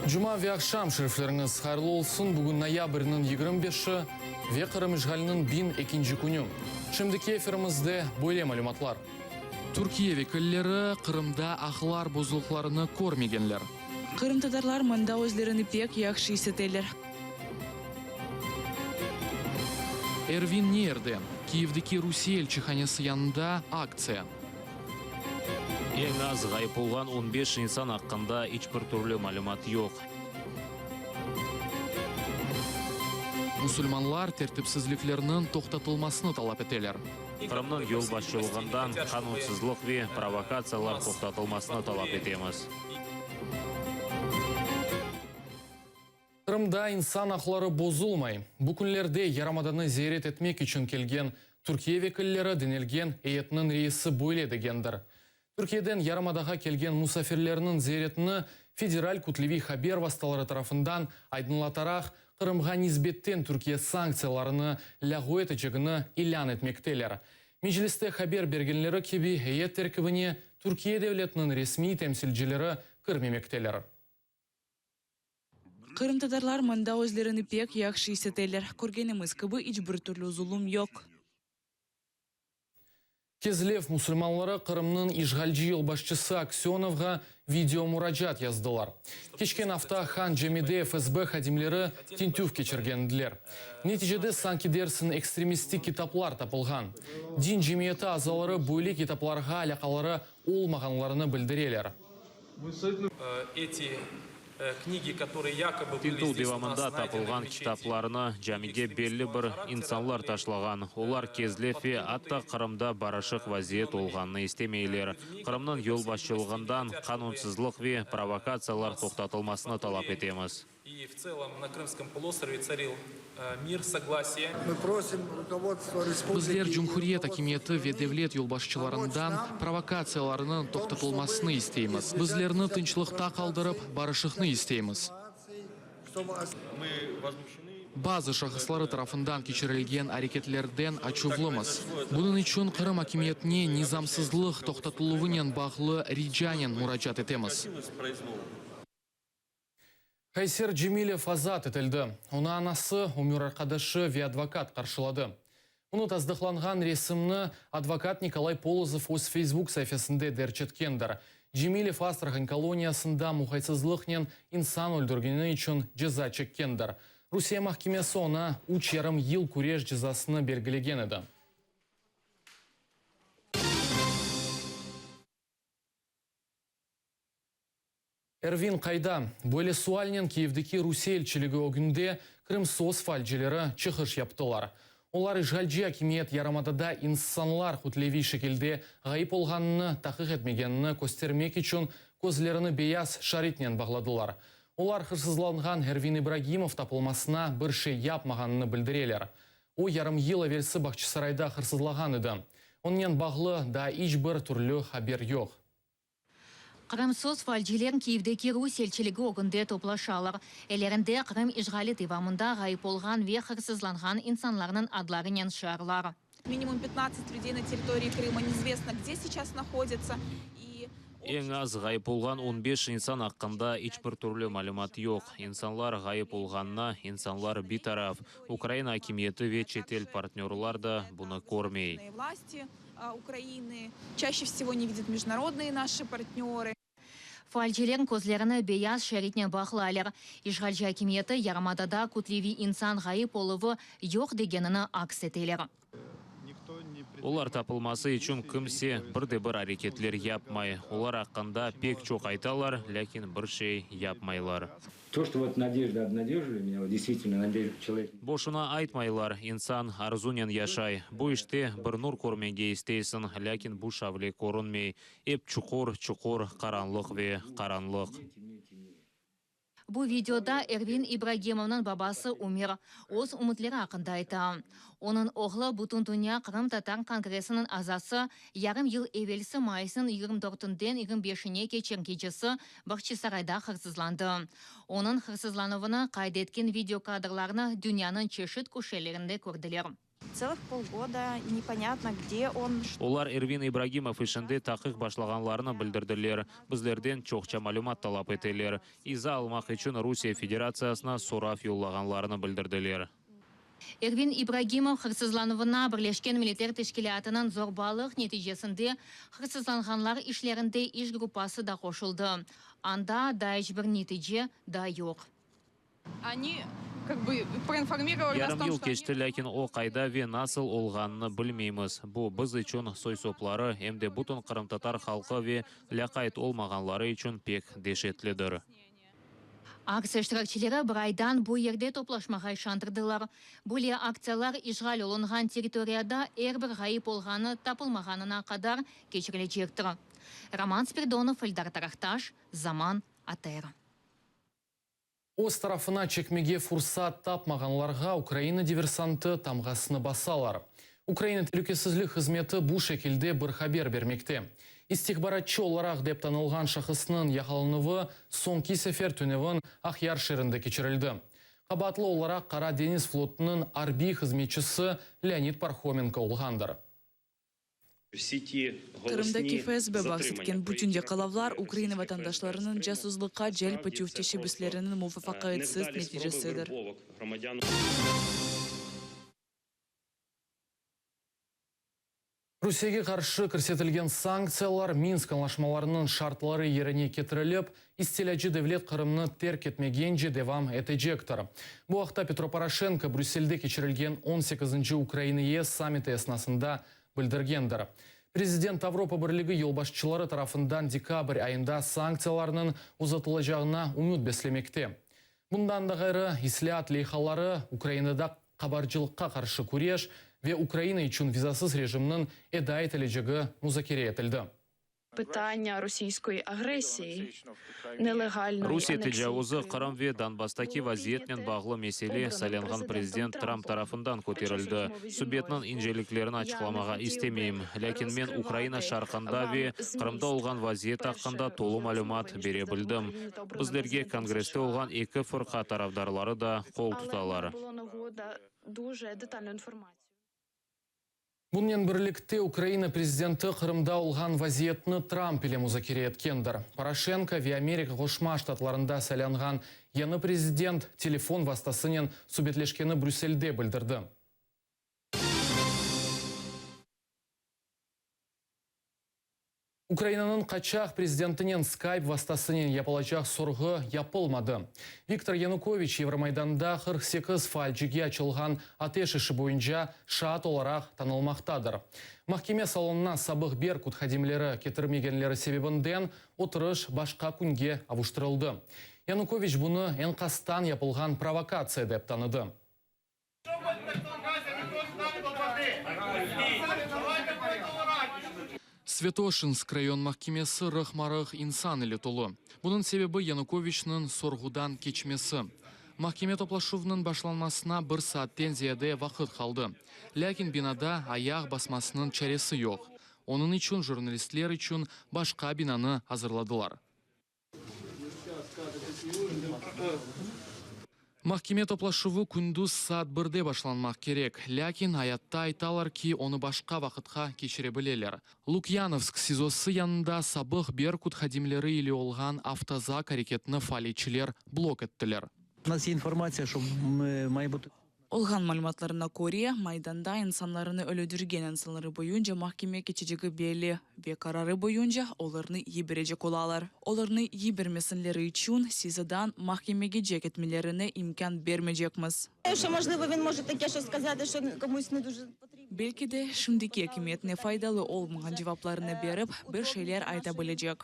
Cuma ve aqşam şerifleriñiz hayırlı olsun! Bugün noyabrniñ 25-i ve Qırım işğaliniñ 1002-nci künü. Şimdiki efirimizde böyle malümatlar. Türkiye vekilleri Qırımda aqlar bozulıqlarını körmegenler. Qırımtatarlar mında özlerini pek yahşı is eteler. Ervin ne yerde? Kiyevdeki Rusiye elçihanesi yanında aktsiya. Eñ az ğayıp olğan on beş insan aqqında iç bir türlü malümat yoq. Musulmanlar tertipsizliklerniñ toqtatılmasını talap eteler. Qırımnıñ yolbaşçılığından qanunsızlıq ve provokatsiyalar toqtatılmasını talap etemiz. Qırımda insan aqları bozulmay. Bu künlerde yarımadanı ziyaret etmek içün kelgen Türkiye vekilleri denilgen eyetniñ reisi böyle degendir. Türkiyeden yarımadağa kelgen musafirlerniñ ziyaretini federal kütleviy haber vastaları tarafından aydınlataraq, Qırımğa nisbetten Türkiye sanktsiyalarını lâğu etecegini ilân etmekteler. Mecliste haber bergenleri kibi, eyet terkibine Türkiye devletiniñ resmiy temsilcileri kirmemekteler. Qırımtatarlar mında özlerini pek yahşı is eteler. Körgenimiz kibi, iç bir türlü zulum yoq. Kezlev musulmanları Qırımnıñ işğalci yolbaşçısı Aksönovğa video muracaat yazdılar. Keçken afta Han Camide FSB hadimleri tintüv keçirgendiler. Neticede sanki dersiñ ekstremistik kitaplar tapılğan. Din cemiyeti azaları böyle kitaplarğa alâqaları olmağanlarını bildireler. Tintüv devamında tapılğan kitaplarnı camige belli bir insanlar taşlağan. Olar Kezlev ve atta Qırımda barışıq vaziyet olğanını istemeyler. Qırımnıñ yolbaşçılığından qanunsızlıq ve provokatsiyalar toqtatılmasını talap etemiz. Bizler cumhuriyet akimiyeti ve devlet yolbaşçılarından provokatsiyalarnıñ toqtatılmasını isteymiz. Bizlerni tınçlıqta qaldırıp, barışıqnı isteymiz. Bazı şahısları tarafından keçirilgen areketlerden açuvlımız. Bunıñ içün Qırım akimiyetine nizamsızlıq toqtatıluvınen bağlı ricanen muracaat etemiz. Hayser Cemilev azat etildi. Onı anası, ömür arqadaşı ve advokat qarşıladı. Bunı tasdıqlanğan resimni advokat Nikolay Polozov öz Facebook saifesinde derc etkendir. Cemilev Astrahan koloniyasında muqaytsızlıqnen insan öldürgeni içün ceza çekkendir. Rusiye mahkemesi oña üç yarım yıl küreş cezasını belgilegen edi. Ervin qayda? Böyle sualnen Kiyevdeki Rusiye elçiligi ögünde Krımsos faalcileri çıqış yaptılar. Olar işğalci akimiyet yarımadada insanlar kütleviy şekilde ğayıp olğanını taqiq etmegenini köstermek içün közlerini beyaz şaritnen bağladılar. Olar hırsızlanğan Ervin İbragimov tapılmasına bir şey yapmağanını bildireler. O, yarım yıl evelsi Bağçasarayda hırsızlağan edi. Onnen bağlı daa iç bir türlü haber yoq. Qırımsız faalciler Kiyevdeki Rus elçiligi ögünde toplaşalar. Ellerinde Qırım işğali devamında ğayıp olğan ve hırsızlanğan insanlarnıñ adlarınen şiarlar. Minimum petnadtsat lüdey na territoriyi Krıma neizvestno gde seyças nahodyatsya i. Eñ az ğayıp olğan on beş insan aqqında iç bir türlü malümat yoq. İnsanlar ğayıp olğanına insanlar bitaraf, Ukraina akimiyeti ve çetel partnörlar da bunı körmey. Ukraины, çaşçe vsego ne vidyat mejdunarodnıye naşi partnörı. Faalciler közlerini beyaz şeritnen bağlaylar. İşğalci akimiyeti yarımadada kütleviy insan ğayıp oluvı yoq degenini aks eteler. Olar tapılması içün kimse bir de bir areketler yapmay. Olar aqqında pek çoq aytalar, lâkin bir şey yapmaylar. To, çto vot nadejda obnadejili menya, vot deystvitelno nadejda çelovek. Boşuna aytmaylar, insan arzunen yaşay. Bu işte bir nur körmege isteysiñ, lâkin bu şavle körünmey. Ep çuqur, çuqur, qaranlıq ve qaranlıq. Bu videoda Ervin İbragimovnıñ babası Ümer öz ümütleri aqqında ayta. Onıñ oğlu Bütündünya qırımtatar kongressiniñ azası, yarım yıl evelsi mayısnıñ yigirmi dörtünden yigirmi beşine keçen gecesi Bağçasarayda hırsızlandı. Onıñ hırsızlanuvını qayd etken video kadrlarnı dünyanıñ çeşit köşelerinde kördiler. Целых polgoda neponâtno, gde on. Olar Ervin İbragimov işinde taqiq başlağanlarını bildirdiler. Bizlerden çoqça malümat talap eteler. İza almaq içün Rusiye Federatsiyasına sorav yollağanlarını bildirdiler. Ervin İbragimov hırsızlanuvına Birleşken Milletler Teşkilâtınıñ zorbalıq neticesinde hırsızlanğanlar işlerinde iş gruppası da qoşuldı. Anda daa iç bir netice da yoq. Yarım yıl keçti, lâkin o qayda ve nasıl olğanını bilmeymiz. Bu, biz içün, soy-sopları, em de bütün qırımtatar halqı ve lâqayt olmağanları içün pek deşetlidir. Aktsiya iştirakçileri bir aydan bu yerde toplaşmağa işandırdılar. Böyle aktsiyalar işğal olunğan territoriyada er bir ğayıp olğanı tapılmağanına qadar keçirilecektir. Roman Spiridonov, Eldar Tarahtaş, Zaman, ATR. Öz tarafına çekmege fursat tapmağanlarğa Ukraina diversantı tamğasını basalar. Ukraina telükesizlik hızmeti bu şekilde bir haber bermekte. İstihbaratçı olaraq dep tanılğan şahısnıñ yaqalanuvı soñki sefer tünevin Aqyar şeerinde keçirildi. Qabaatlı olaraq Qara deñiz flotunıñ arbiy hızmetçisi Leonid Parhomenko olğandır. Qırımdaki FSB bahs etken bütün yaqalavlar Ukraina vatandaşlarınıñ casuslıqqa celp etüv teşebbüsleriniñ muvafaqiyetsiz neticesidir. Rusiyege qarşı kirsetilgen sanktsiyalar Minsk añlaşmalarınıñ şartları yerine ketirilip, istilâcı devlet Qırımnı terk etmegence devam etecektir. Bu aqta Petro Poroşenko Brüsselde keçirilgen on sekizinci Ukraina-YES sammiti esnasında bildirgendir. Prezident Avropa Birligi yolbaşçıları tarafından dekabr ayında sanktsiyalarnıñ uzatılacağına ümüt beslemekte. Bundan da ğayrı, islâat leyhaları, Ukrainada qabarcılıqqa qarşı küreş ve Ukraina içün vizasız rejimniñ eda etilecegi muzakere etildi. Rusiye tecavuzı, Qırım ve Donbasstaki vaziyetnen bağlı mesele saylanğan prezident Tramp tarafından köterildi. Subetniñ inceliklerini açıqlamağa istemeyim, lâkin men Ukraina şarqında ve Qırımda olğan vaziyet aqqında tolu malümat bere bildim. Bizlerge Kongresste olğan eki fırqa tarafdarları da qol tutalar. Bunnen birlikte Ukraina prezidenti Qırımda olğan vaziyetni Tramp ile muzakere etkendir. Poroşenko ve Amerika Qoşma Ştatlarında saylanğan yañı prezident telefon vastasınen subetleşkeni Brüsselde bildirdi. Ukrainanıñ qaçaq prezidentinen Skype vastasınen yapılacaq sorğu yapılmadı. Viktor Yanukoviç Yevromaydanda 48 faalcige açılğan ateş işi boyunca şaat olaraq tanılmaqtadır. Mahkeme salonına sabıq Berkut hadimleri ketirmegenleri sebebinden oturış başqa künge avuştırıldı. Yanukoviç bunı eñqastan yapılğan provokatsiya dep tanıdı. Svâtoşinsk rayon mahkemesi rıqma-rıq insan ile tolu. Bunıñ sebebi Yanukoviçniñ sorğudan keçmesi. Mahkeme toplaşuvnıñ başlanmasına bir saatten ziyade vaqıt qaldı. Lâkin binada ayaq basmasınıñ çaresi yoq. Onıñ içün jurnalistler içün başqa binanı azırladılar. Mahkeme toplaşuvı kündüz saat birde başlanmaq kerek, lâkin ayatta aytalar ki, onı başqa vaqıtqa keçire bileler. Lukyanovsk SİZOsı yanında sabıq Berkut hadimleri ile olğan avtozak areketini faaliyetçiler blok ettiler. Olğan malümatlarına köre, Maydanda insanlarnı ölüdürgen insanları boyunca mahkeme keçecegi belli ve qararı boyunca olarnı yiberecek olalar. Olarnı yibermesinleri içün SİZOdan mahkemegece ketmelerine imkân bermeycekmiz. Belki de, şimdiki akimiyetine faydalı olmağan cevaplarını berip, bir şeyler ayta bilecek.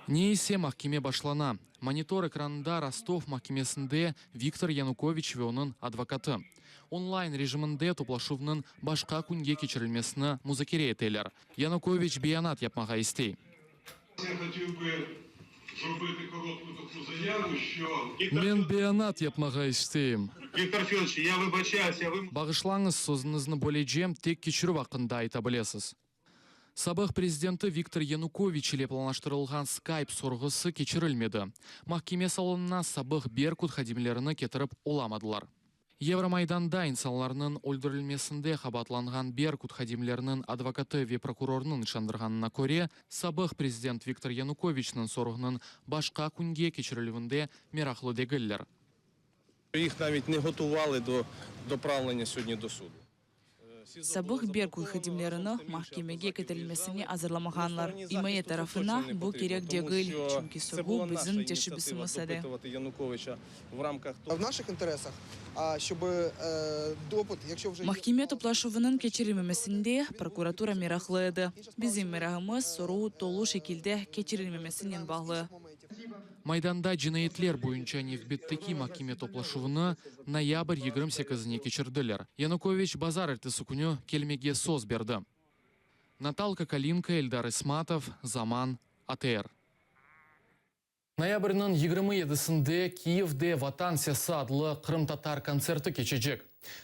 Ne ise, mahkeme başlana. Monitor ekranında Rostov mahkemesinde Viktor Yanukoviç ve onıñ advokatı. Onlayn rejiminde toplaşuvnıñ başqa künge keçirilmesini muzakere eteler. Yanukoviç beyanat yapmağa istey. Men beyanat yapmağa isteyim. Bağışlañız, sözüñizni bölecem, tek keçirüv aqqında ayta bilesiz. Sabıq prezidenti Viktor Yanukoviç ile planlaştırılğan Skype sorğusı keçirilmedi. Mahkeme salonına sabıq Berkut hadimlerini ketirip olamadılar. Yevromaydanda insanlarnıñ öldürilmesinde qabaatlanğan Berkut hadimleriniñ advokatı ve prokurornıñ işandırğanına köre, sabıq prezident Viktor Yanukoviçniñ sorğunıñ başqa künge keçirilüvinde meraqlı degiller. Їх навіть не готували до доправлення сьогодні до суду. Sabıq Berkut hadimlerini mahkemege ketirilmesine azırlamağanlar. İmaye tarafına bu kerek degil, çünki sorğu bizim teşebbüsimiz edi. Януковича в рамках В наших интересах, а, щоб е, допит, якщо вже є Mahkeme toplaşuvınıñ keçirilmemesinde prokuratura meraqlı edi. Bizim merağımız sorğu tolu şekilde keçirilmemesinen bağlı. Maydanda cinayetler boyunca nevbetteki mahkeme toplaşuvını noyabr 28-ine keçirdiler. Yanukoviç bazarertesi künü kelmege söz berdi. Natalka Kalinka, Eldar Ismatov, Zaman, ATR. Noyabrniñ 27-sinde Kiyevde Vatan sesi adlı qırımtatar kontserti keçecek.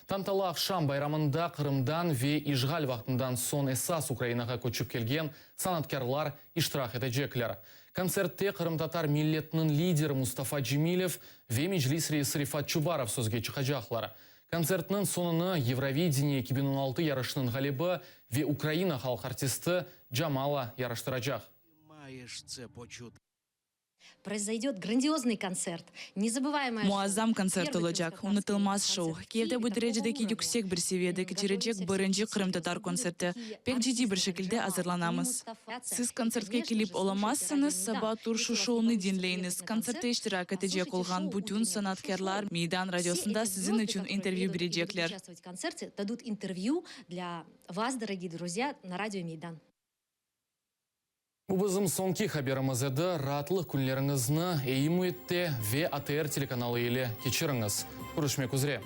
Tantanalı aqşam bayramında Qırımdan ve işğal vaqtından soñ esas Ukrainağa köçip kelgen sanatkârlar iştirak etecekler. Kontsertte qırımtatar milletiniñ lideri Mustafa Cemilev ve Meclis reisi Refat Çubarov sözge çıqacaqlar. Kontsertniñ soñunı Eurovideniye 2016 yarışınıñ ğalibi ve Ukraina halq artisti Jamala yaraştıracaq. Произойдет грандиозный концерт, незабываемое шоу. Muazzam kontsert olacaq, unutılmaz şou. Kiyevde bu derecedeki yüksek bir seviyede keçirecek birinci qırımtatar kontserti. Pek ciddiy bir şekilde azırlanamız. Siz kontsertke kelip olamazsıñız, saba turşu şounı diñleyiñiz. Kontsertte iştirak etecek olğan bütün sanatkârlar Meydan radiosında siziñ içün intervyü berecekler. Участвовать в концерте, дадут интервью для вас, дорогие друзья, на радио Мейдан. Bu bizim soñki haberimiz edi. Raatlıq künleriñizni eyi müitte ve ATR telekanalı ile keçiriñiz. Körüşmek üzre.